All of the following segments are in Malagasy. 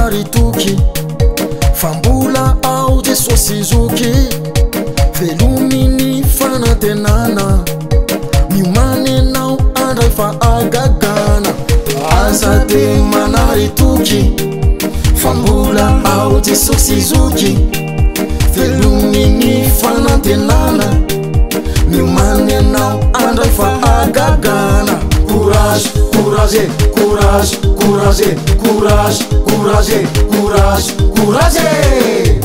manary toky fa mbola ao Jesosy zoky. Velomy ny fanantenana, miomany ianao handray fahagagana. Aza de manary toky fa mbola ao Jesosy zoky. Velomy ny fanantenana, miomany ianao handray fahagagana. Courage, courage, courage, courage, courage, courage, courage, courage.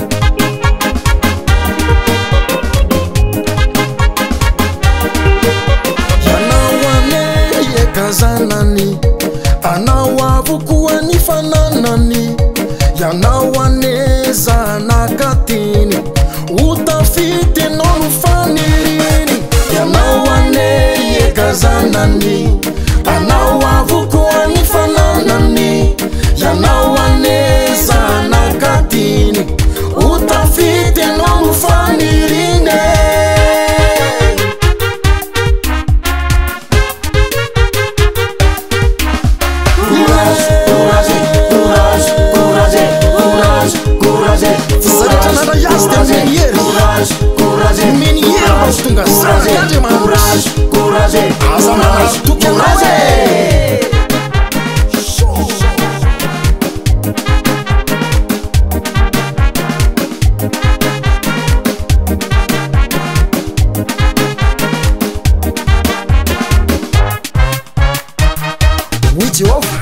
Ianao anie ekazanany, anao avokoa ny fananany. Ianao anie zanaka tiany, ho tafitenao no faniriny. Ianao anie ekazanany, anao avokoa ny fananany. Ianao anie zanaka tiany, ho tafitenao no faniriny. Courage, courage, courage, courage, courage, courage. Tsy nandray azy dia nomeny hery. Courage, courage, Nomeny hery mba ho tonga zanak'Andriamanitra. courage, courage, Aza manary toky ianao e. Hoy Jehovah,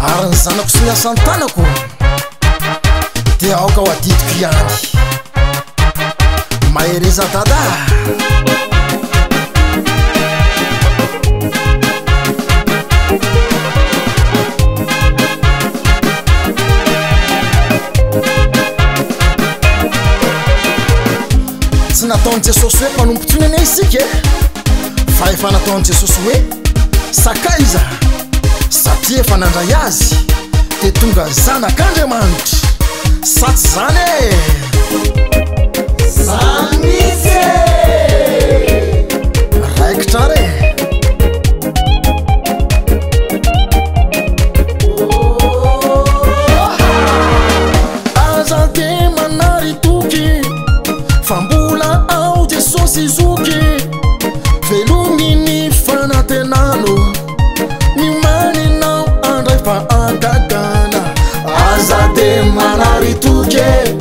ary ny zanako sy ny asan-tanako dia aoka ho adidiko ihany. Mahereza dada. Tsy nataon'i Jesosy hoe mpanompo intsony anie isika e, fa efa nataon'i Jesosy hoe sakaiza, satria efa nandray azy dia tonga zanak'Andriamanitra. Sa tsy izany e? Zany mihitsy e! Raikitra ary e! Aza de manary toky fa mbola ao Jesosy zoky. Velomy ny fanantenano, miomany ianao handray fahagagana. Aza de manary toky e,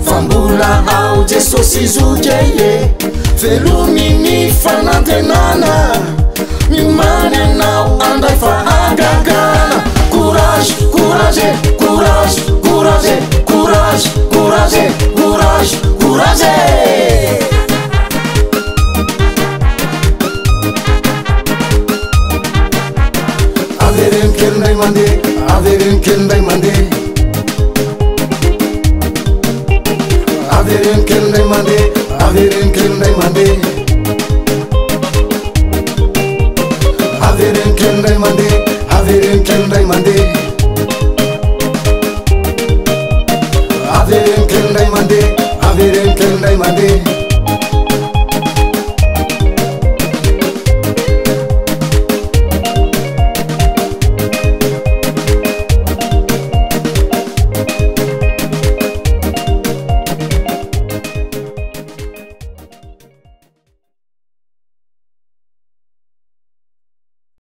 fa mbola ao Jesosy zoky e. Velomy ny fanantenana, miomany ianao handray fahagagana. Courage, courage, courage, courage, courage, courage, courage, courage. Avereno kely indray mandeha, avereno kely indray mandeha. Avereno kely indray mandeha, avereno kely indray mandeha. Avereno kely indray mandeha, avereno kely indray mandeha.